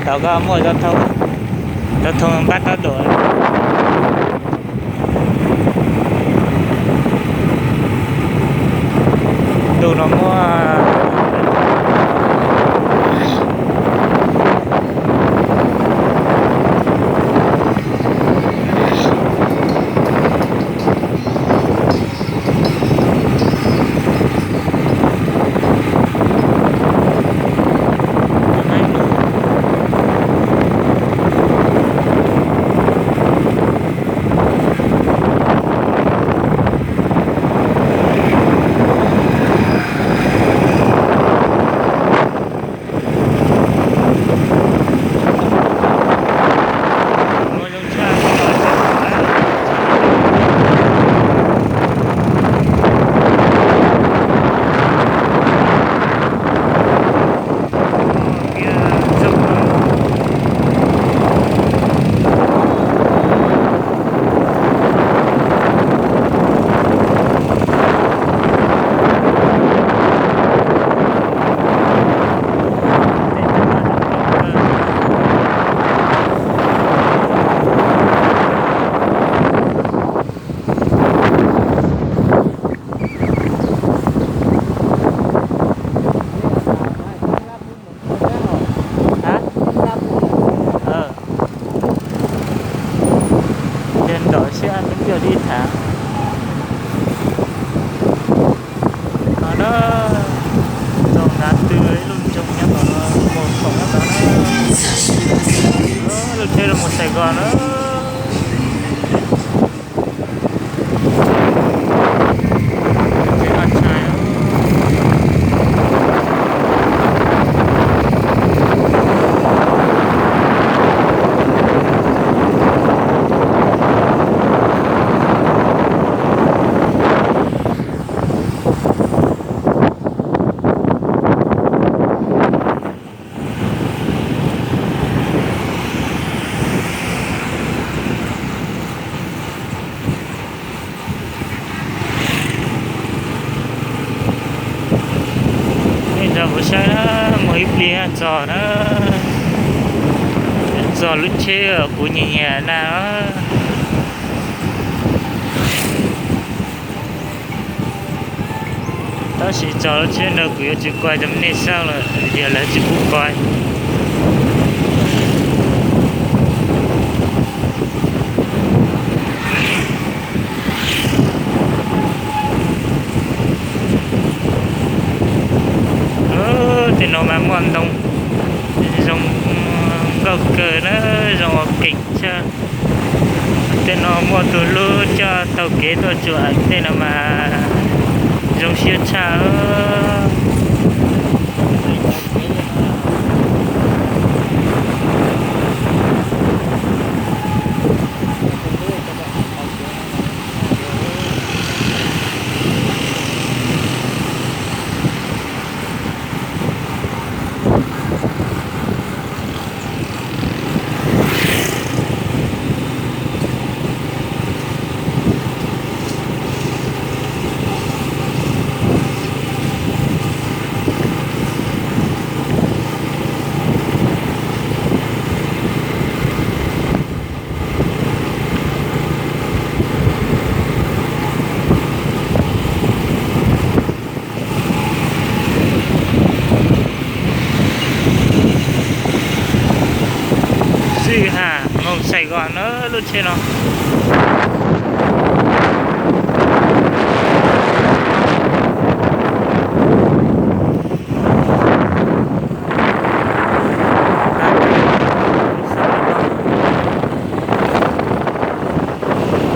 Tau koj muaj giao thông, giao thông npaj tau dua. Ntu no muaj Ces nrog sib ib co dib tham no na. Txog nrad twg ib lub nroog nyob tom no, mus khoom nyob tom no. Lub tsheb los mus Sài Gòn na. Nej nrog kuv saib na, mus ib pliag txog na, txog lub tsheb kuv nyiam nyiam na. Tab sis txog lub tsheb no kuv yuav tsis quay rau nej saib lawm, vim tias lawv tsis pub quay. Tej no mas muaj ntoo zoo nkauj kawg na, zoo ua kees tshaj. Tej no muaj tus hlub coj taug kev tuaj tsuam, tej no mas zoo siab tshaj. Xij Has mus Sài Gòn na lub tsheb no.